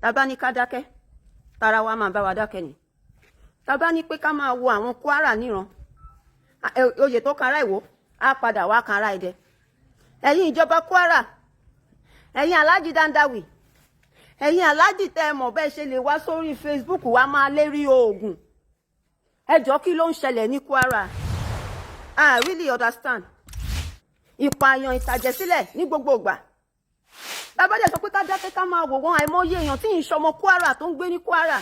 Tá bá ní ká dákẹ́, tara wa máa bá wa dákẹ́ ni. Tá bá ní pé ká máa wo àwọn Kwara níran, oyè tó kan ará Ìwó á padà wá kan ará Ẹdẹ. Ẹ̀yin ìjọba Kwara, ẹ̀yin Alhaji Dandawi, ẹ̀yin Alhaji tẹ́ ẹ mọ̀ bẹ́ẹ̀ ṣe lè wá sórí Facebook wá máa lérí oògùn, ẹ jọ̀ọ́, kí ló ń ṣẹlẹ̀ ní Kwara? I really understand. Ìpààyàn, ìtàjẹ̀sílẹ̀ ní gbogbo ìgbà. Tá bá dẹ̀ sọ pé ká dákẹ́, ká máa wò wọ́n, àìmọye èèyàn tí ń ṣọmọ Kwara tó ń gbé ní Kwara,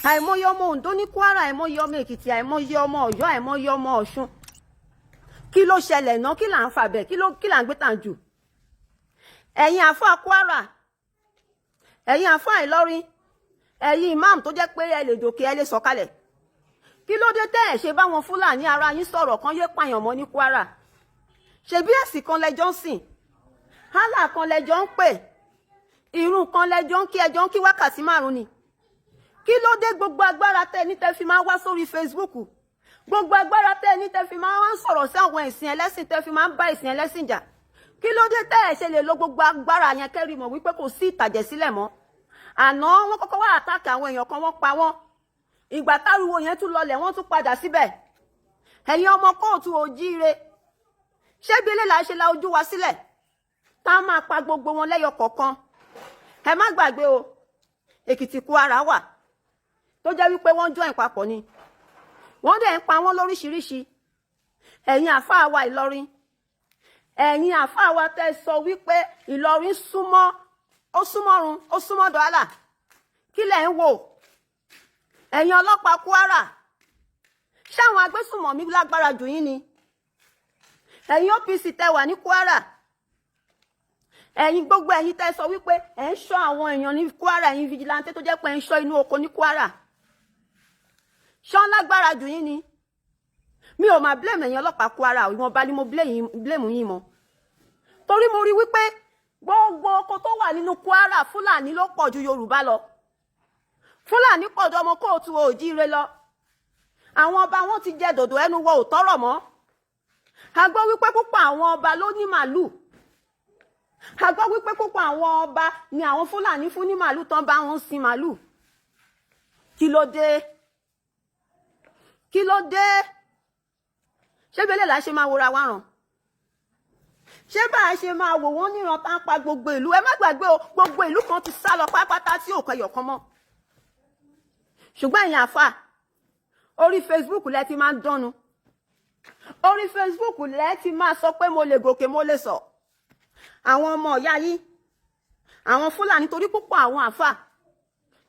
àìmọye ọmọ Oǹdó ní Kwara, àìmọye ọmọ Èkìtì, àìmọye ọmọ Ọ̀yọ́, àìmọye ọmọ Ọ̀ṣun. Kí ló ṣẹlẹ̀ náà? Kí là ń fà bẹ́ẹ̀? Kí là ń gbé tàn jù? Ẹ̀yin àfáà Kwara, ẹ̀yin àfáà Ìlọrin, ẹ̀yin imam tó jẹ́ pé ẹ lè dòkè, ẹ lè sọ̀kalẹ̀, kí ló dé tẹ́ ẹ̀ ṣe báwọn Fúlàní ara yín sọ̀rọ̀ kan yé pààyàn mọ́ ní Kwara? Ṣebí ẹ̀sìn kan lẹjọ́ ń sìn, hálà kan lẹjọ́ ń pè, ìrun kan lẹjọ́ ń kí, ẹjọ́ ń kí wákàtí 5 ni. Kí ló dé gbogbo agbára tẹ́ ní tẹ́ fi máa wá sórí Facebook, gbogbo agbára tẹ́ ní tẹ́ fi máa wá ń sọ̀rọ̀ sí àwọn ẹ̀sìn ẹlẹ́sìn, tẹ́ fi máa ń bá ẹ̀sìn ẹlẹ́sìn jà? Kí ló dé tẹ́ ẹ̀ ṣe lè lo gbogbo agbára yẹn kẹ́rì mọ̀ wípé kò sí ìtàjẹ̀sílẹ̀ mọ́? Àná wọ́n kọ́kọ́ wá attack àwọn èèyàn kan, wọ́n pa wọ́n. Ìgbà táriwo yẹn tún lọlẹ̀, wọ́n tún padà síbẹ̀. Ẹ̀yin ọmọ káàárọ̀ oòjíire, ṣé bí eléyìí la ṣe la ojú wa sílẹ̀ tá a máa pa gbogbo wọn lẹ́yọ kọ̀ọ̀kan? Ẹ má gbàgbé o, Èkìtì, Kwara wà tó jẹ́ wípé wọ́n join papọ̀ ni, wọ́n dẹ̀ ń pa wọ́n lóríṣiríṣi. Ẹ̀yin àfáà wa Ìlọrin, ẹ̀yin àfáà wa tẹ́ sọ wípé Ìlọrin súnmọ́, ó súnmọ́run, ó súnmọ́ dọ́là, kí lẹ̀ ń wò? Ẹ̀yin ọlọ́pàá Kwara, ṣáwọn agbésùnmọ̀mí lágbára jù yín ni? Ẹ̀yin OPC tẹ́ wà ní Kwara, ẹ̀yin gbogbo ẹ̀yin tẹ́ sọ wípé ẹ̀ ń ṣọ́ àwọn èèyàn ní Kwara, ẹ̀yin vigilante tó jẹ́ pé ẹ̀ ń ṣọ́ inú oko ní Kwara, ṣán lágbára jù yín ni? Mi ò máa blame ẹ̀yin ọlọ́pàá Kwara. Ìwọ̀nba ni mo blame yín mọ́, torí mo rí wípé gbogbo oko tó wà nínú Kwara, Fúlàní ló pọ̀ ju Yorùbá lọ. Fúlàní pọ̀ ju ọmọ káàárọ̀ oòjíire lọ. Àwọn ọba wọn ti jẹ dòdò ẹnu wọ ò tọrọ mọ́. A gbọ́ wípé púpọ̀ àwọn ọba ló ní màálù. A gbọ́ wípé púpọ̀ àwọn ọba ni àwọn Fúlàní fún ní màálù tán bá wọn sin màálù. Kí ló dé? Kí ló dé? Ṣé bẹ́lẹ̀ là ṣe máa wòra wá ràn? Ṣé bá a ṣe máa wò wọ́n níran tá ń pa gbogbo ìlú? Ẹ má gbàgbé o, gbogbo ìlú kan ti sá lọ pátápátá tí ò kẹyọ̀ kan mọ́. Ṣùgbọ́n ẹ̀yin àfà orí Facebook lẹ ti máa ń dánnu, orí Facebook lẹ ti máa sọ pé mo lè gòkè, mo lè sọ. Àwọn ọmọ ìyá yín, àwọn Fúlàní, torí púpọ̀ àwọn àfà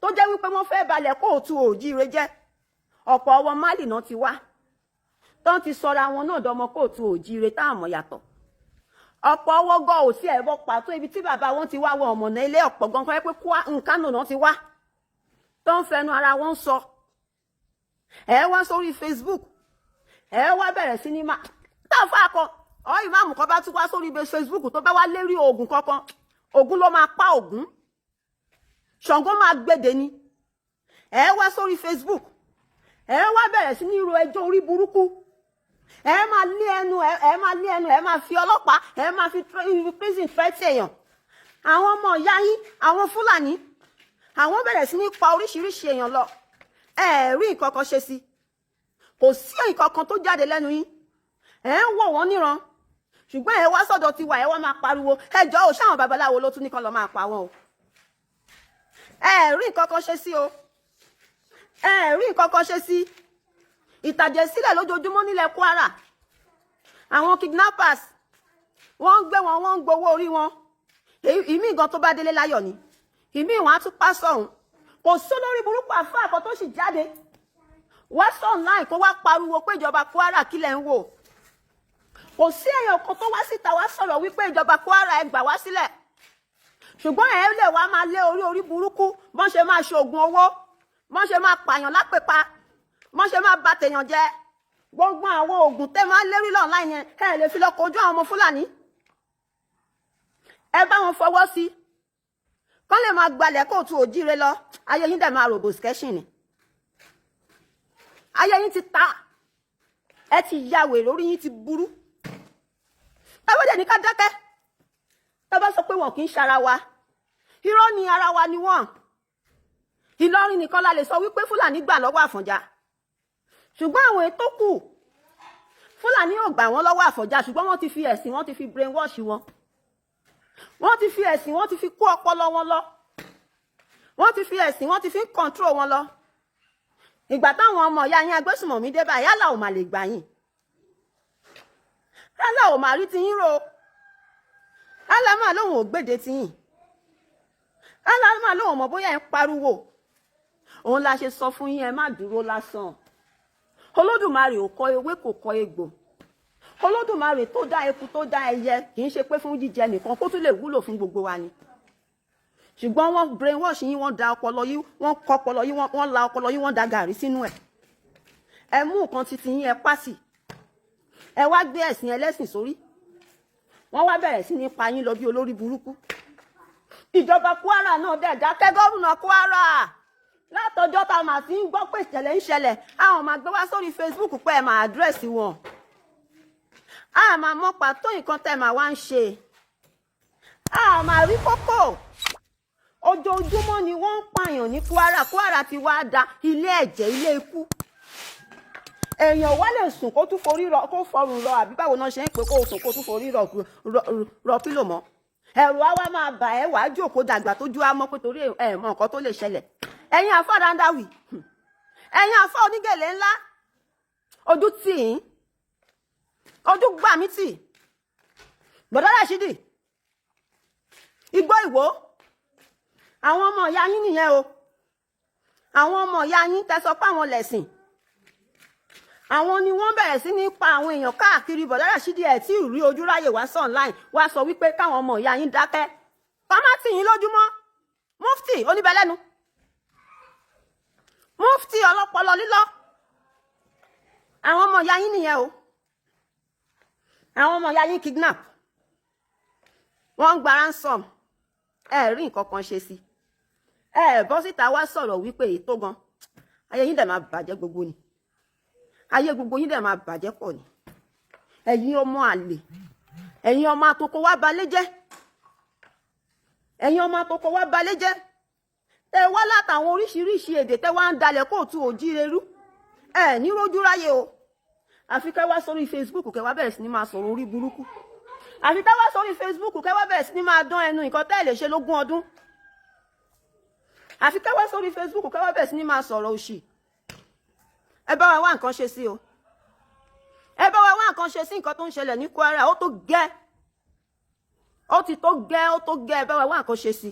tó jẹ́ wípé wọ́n fẹ́ balẹ̀ káàárọ̀ oòjíire jẹ́, ọ̀pọ̀ ọwọ́ Málì náà ti wá tán, ti sọra wọn náà dọmọ káàárọ̀ oòjíire tá àmọ̀ yàtọ̀. Ọ̀pọ̀ ọwọ́ gan ò sí ẹ̀bọ pàtó ibi tí bàbá wọn ti wá, wọn ọ̀mọ̀nà ilé. Ọ̀pọ̀ gan kọ́ pé Nkánò náà ti wá tó ń fẹnu ara wọn sọ. Ẹ wá sórí Facebook, ẹ wá bẹ̀rẹ̀ sí ní máa táfà kan ọ ìmáàmù kan bá tún wá sórí Facebook tó bá wá lérí oògùn kankan, Ògún ló máa pa Ògún, Ṣàngó máa gbèdè ni. Ẹ wá sórí Facebook, ẹ wá bẹ̀rẹ̀ sí ní ro ẹjọ́ orí burúkú. Ẹ máa lé ẹnu, ẹ máa lé ẹnu, ẹ máa fi ọlọ́pàá, ẹ máa fi prison threat èèyàn. Àwọn ọmọ ìyá yín, àwọn Fúlàní, àwọn bẹ̀rẹ̀ sí ní pa oríṣiríṣi èèyàn lọ. Ẹ rí nǹkan kan ṣe sí, kò sí nǹkan kan tó jáde lẹ́nu yín. Ẹ ń wò wọ́n níran, ṣùgbọ́n ẹ wá sọ́dọ̀ tiwa, ẹ wá máa pariwo, ẹ jọ̀ọ́ ò, ṣáwọn babaláwo ló tún ní kán lọ máa pa wọn o? Ẹ rí nǹkan kan ṣe sí o, ẹ rí nǹkan kan ṣe sí ìtàjẹ̀sílẹ̀ lójoojúmọ́ nílẹ̀ Kwara. Àwọn kidnappers, wọ́n ń gbé wọn, wọ́n ń gbowó orí wọn. Ìmí gan tó bá délé láyọ̀ ni, ìmí wọn á tún pa sọ̀hún. Kò sí lórí burúkú àfáà kan tó sì jáde wá sọ online kó wá pariwo pé ìjọba Kwara, kílẹ̀ ń wò? Kò sí èèyàn kan tó wá síta wá sọ̀rọ̀ wípé ìjọba Kwara, ẹ gbà wá sílẹ̀. Ṣùgbọ́n ẹ lè wá máa lé orí orí burúkú, bọ́n ṣe máa ṣe oògùn owó, bọ́n ṣe máa pààyàn lápèpa, bọ́n ṣe máa bà tèèyàn jẹ́. Gbogbo àwọn oògùn tẹ́ máa ń lérí online yẹn, ẹ lè fi lọ kojú àwọn ọmọ Fúlàní. Ẹ bá wọn fọwọ́ sí kán lè máa gbalẹ̀ káàárọ̀ oòjíire lọ. Ayé yín dẹ̀ máa rògbò skẹ́ṣìn ni. Ayé yín ti ta, ẹ ti ya wèrè, orí yín ti burú. Ẹ wọ́n dẹ̀ ní ká dákẹ́. Tá bá sọ pé wọn kì í ṣara wa, Irọ́ ni, ara wa ni wọ́n. Ìlọrin nìkan la lè sọ wípé Fúlàní gbà lọ́wọ́ Àfọ̀njá, ṣùgbọ́n àwọn ètò kù, Fúlàní ò gbà wọ́n lọ́wọ́ Àfọ̀njá, ṣùgbọ́n wọ́n ti fi ẹ̀sìn, wọ́n ti fi brainwash wọn, wọ́n ti fi ẹ̀sìn, wọ́n ti fi kó ọpọlọ wọn lọ, wọ́n ti fi ẹ̀sìn, wọ́n ti fi control wọn lọ. Ìgbà táwọn ọmọ ìyá yín agbésùmọ̀mí dé báyìí, yálà ò mà lè gbà yín, yálà ò mà rí tiyín ro, yálà máa lóun ò gbèdé tiyín, yálà máa lóun mọ̀ bóyá ẹ̀ ń pariwo. Òun la ṣe sọ fún yín, ẹ má dúró lásán. Olódùmarè ò kọ ewé, kò kọ egbò. Olódùmarè tó dá eku, tó dá ẹyẹ, kì í ṣe pé fún jíjẹ nìkan, kó tún lè wúlò fún gbogbo wa ni. Ṣùgbọ́n wọ́n brainwash yín, wọ́n da ọpọlọ yín, wọ́n kọ́ ọpọlọ yín, wọ́n la ọpọlọ yín, wọ́n da gàrí sínú ẹ̀. Ẹ mú nǹkan titi yín, ẹ pàṣì, ẹ wá gbé ẹ̀sìn ẹlẹ́sìn sórí. Wọ́n wá bẹ̀rẹ̀ sí ní pa yín lọ bí olórí burúkú. Ìjọba Kwara náà dẹ̀ dákẹ́. Gómìnà Kwara, látọjọ́ tá a máa ti ń gbọ́ pé ìṣẹ̀lẹ̀ ń ṣẹlẹ̀, àwọn máa gbé wá sórí Facebook pé ẹ máa address wọn. A máa mọ pàtó nǹkan tẹ́ máa wá ń ṣe, a máa rí kókó. Ojoojúmọ́ ni wọ́n ń pààyàn ní Kwara. Kwara ti wá da ilé ẹ̀jẹ̀, ilé ikú. Èèyàn wá lè sùn kó tún forí rọ, kó fọrùn rọ, àbí báwo náà ṣe ń pè, kó sùn kó tún forí rọ rọ pillow mọ́. Ẹ̀rù á wá máa bà ẹ́, wàá jókòó dàgbà tójú á mọ́ pé torí ẹ̀ mọ nǹkan tó lè ṣẹlẹ̀. Ẹ̀yin àfọ́ dandawi, ẹ̀yin àfọ́ onígèlè ńlá, ojú tì yín, ojú gbà mí tì. Bọ̀dá Rashidi Igbó Ìwó, àwọn ọmọ ìyá yín nìyẹn o. Àwọn ọmọ ìyá yín tẹ́ sọ pé àwọn lẹ̀sìn, àwọn ni wọ́n bẹ̀rẹ̀ sí ní pa àwọn èèyàn káàkiri. Bọ̀dá Rashidi, ẹ̀ tí ì rí ojú ráyè wá sọ online wá sọ wípé káwọn ọmọ ìyá yín dákẹ́, kọ́ má tì yín lójúmọ́. Mufti oníbẹ̀lẹ́nu, mufti ọlọ́pọlọ lílọ́, àwọn ọmọ ìyá yín nìyẹn o. Àwọn ọmọ ìyá yín kidnap, wọ́n ń gba ransom, ẹ rí nǹkan kan ṣe sí ẹ. Bọ́ síta wá sọ̀rọ̀ wípé èyí tó gan. Ayé yín dẹ̀ máa bàjẹ́ gbogbo ni, ayé gbogbo yín dẹ̀ máa bàjẹ́ pọ̀ ni. Ẹ̀yin ọmọ àlè, ẹ̀yin ọmọ àtòkò wá balẹ̀ jẹ́, ẹ̀yin ọmọ àtòkò wá balẹ̀ jẹ́, tẹ wá látàwọn oríṣiríṣi èdè, tẹ wá ń dalẹ̀ kóòtù òjíire rú, ẹ ní rójú ráyè o. Àfi kẹ́ wá sórí Facebook, kẹ́ wá bẹ̀rẹ̀ sí ní máa sọ̀rọ̀ orí burúkú. Àfi kẹ́ wá sórí Facebook, kẹ́ wá bẹ̀rẹ̀ sí ní máa dán ẹnu nǹkan tẹ́ ẹ lè ṣe lógún ọdún. Àfi kẹ́ wá sórí Facebook, kẹ́ wá bẹ̀rẹ̀ sí ní máa sọ̀rọ̀ òṣì. Ẹ bá wa wá nǹkan ṣe sí o, ẹ bá wa wá nǹkan ṣe sí nǹkan tó ń ṣẹlẹ̀ ní Kwara. Ó tó gẹ́, ó ti tó gẹ́, ó tó gẹ́. Ẹ bá wa wá nǹkan ṣe sí.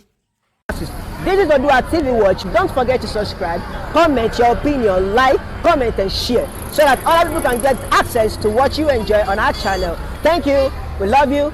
This is Odua TV Watch. Don't forget to subscribe, comment your opinion, like, comment, and share so that other people can get access to what you enjoy on our channel. Thank you. We love you.